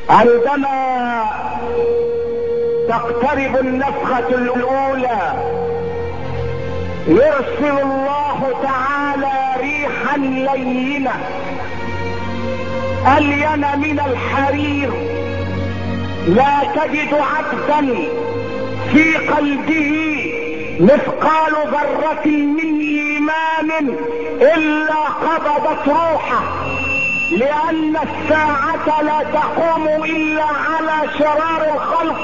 عندما تقترب النفخة الأولى يرسل الله تعالى ريحا لينة ألين من الحرير، لا تجد عبدا في قلبه مثقال ذرة من إيمان إلا قبضت روحه، لأن الساعة لا تقوم إلا على شرار الخلق.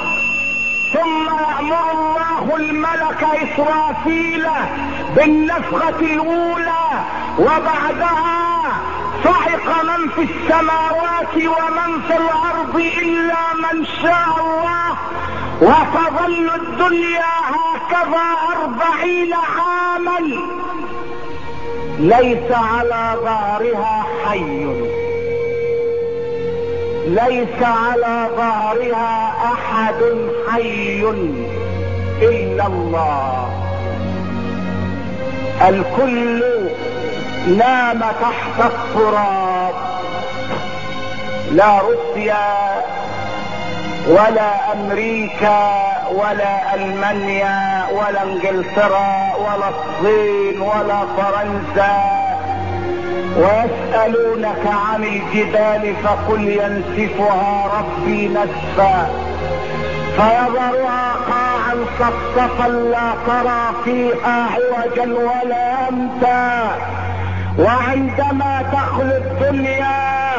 ثم يأمر الله الملك إسرافيل بالنفخة الأولى، وبعدها صعق من في السماوات ومن في الأرض إلا من شاء الله، وتظل الدنيا هكذا 40 عاما ليس على ظهرها حي، ليس على ظهرها أحد حي إلا الله. الكل نام تحت التراب، لا روسيا ولا امريكا ولا المانيا ولا انجلترا ولا الصين ولا فرنسا. ويسألونك عن الجبال فقل ينسفها ربي نسفا فيذرها قاعا صفصفا لا ترى فيها عوجا ولا امتا. وعندما تخلو الدنيا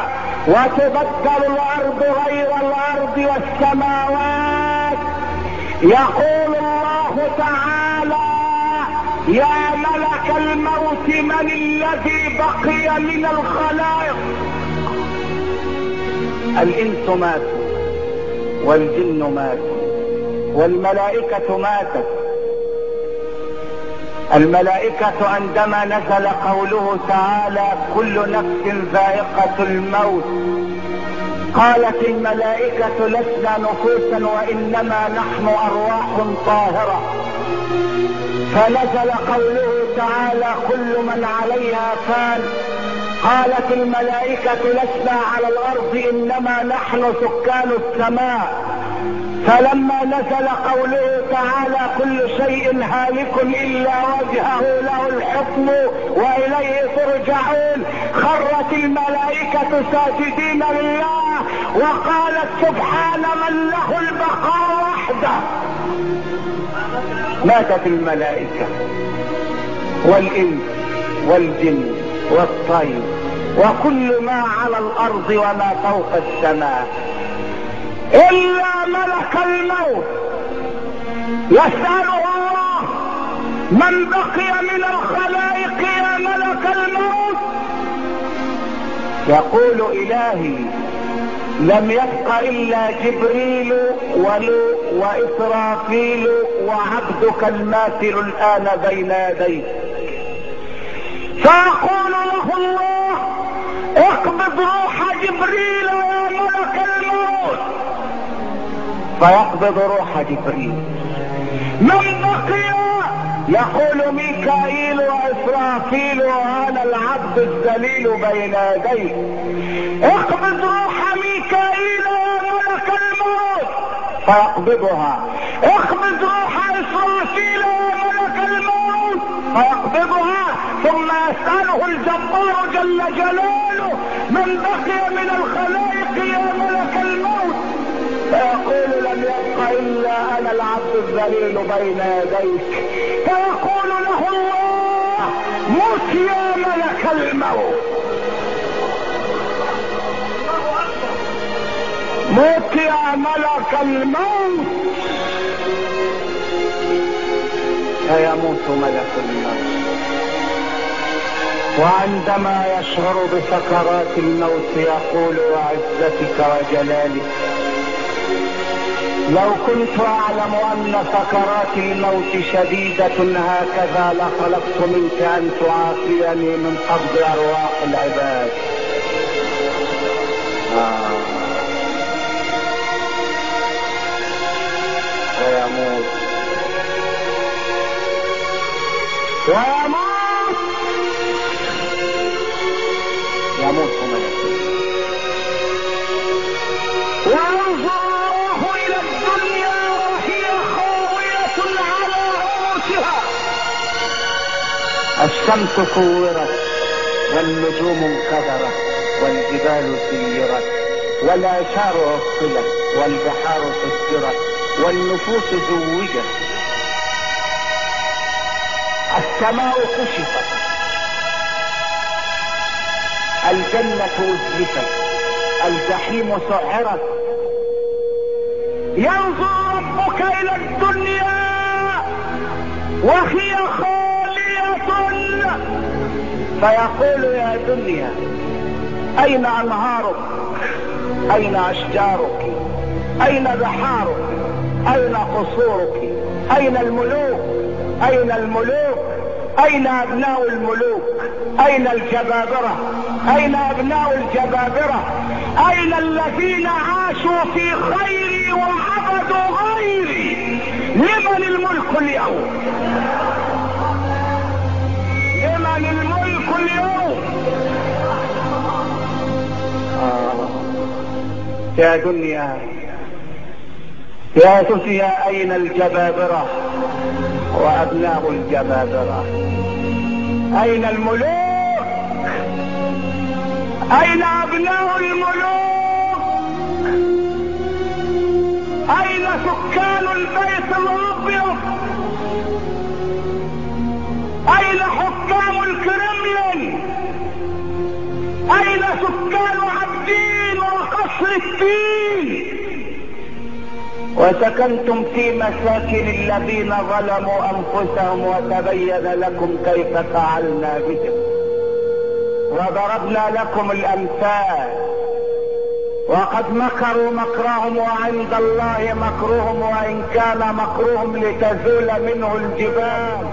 وتبدل الارض غير الارض والسماوات، يقول الله تعالى: يا ملك الموت من الذي بقي من الخلائق؟ الانس ماتوا والجن ماتوا والملائكة ماتت. الملائكة عندما نزل قوله تعالى: كل نفس ذائقة الموت، قالت الملائكة: لسنا نفوسا وإنما نحن أرواح طاهرة. فنزل قوله تعالى: كل من عليها فان، قالت الملائكة: لسنا على الأرض إنما نحن سكان السماء. فلما نزل قوله تعالى: كل شيء هالك إلا وجهه له الحكم وإليه ترجعون، خرت الملائكة ساجدين لله وقالت: سبحان من له البقاء وحده. ماتت الملائكة والإنس والجن والطير وكل ما على الأرض وما فوق السماء إلا ملك الموت. يسأله الله: من بقي من الخلائق يا ملك الموت؟ يقول: إلهي لم يبق إلا جبريل وإسرافيل وعبدك الماثل الآن بين يديك. فيقول له الله: اقبض روح جبريل يا ملك الموت. فيقبض روح جبريل. من بقي؟ يقول: ميكائيل وإسرافيل وأنا العبد الذليل بين يديك. اقبض روح ميكائيل يا ملك الموت. فيقبضها. اقبض روح إسرافيل يا ملك الموت. فيقبضها. ثم يسأله الجبار جل جلاله: من بقي من الخلائق يا ملك الموت؟ فيقول: لم يبق إلا أنا العبد الذليل بين يديك. فيقول له الله: موت يا ملك الموت، موت يا ملك الموت. فيموت ملك الموت. وعندما يشعر بسكرات الموت يقول: وعزتك وجلالك لو كنت أعلم أن سكرات الموت شديدة هكذا لطلبت منك أن تعافيني من قبض أرواح العباد. ويموت ويموت يموت ملك. ينظر الله إلى الدنيا وهي خاوية على عروشها. الشمس كورت والنجوم انكدرت والجبال سيرت والآثار عطلت والبحار سجرت والنفوس زوجت. السماء كشفت، الجنة أزلفت، الجحيم سعرت. ينظر ربك إلى الدنيا وهي خالية فيقول يا دنيا أين أنهارك؟ أين أشجارك؟ أين بحارك؟ أين قصورك؟ أين الملوك؟ أين الملوك؟ أين أبناء الملوك؟ أين الجبابرة؟ أين أبناء الجبابرة؟ أين الذين عاشوا في خيري وعبدوا غيري؟ لمن الملك اليوم؟ لمن الملك اليوم؟ يا دنيا يا دنيا أين الجبابرة وأبناء الجبابرة؟ أين الملوك؟ أين أبناء الملوك؟ أين سكان البيت الأبيض؟ أين حكام الكرملين؟ أين سكان عابدين وقصر التين؟ وسكنتم في مساكن الذين ظلموا أنفسهم وتبين لكم كيف فعلنا بهم وضربنا لكم الأمثال. وقد مكروا مكرهم وعند الله مكرهم وإن كان مكرهم لتزول منه الجبال.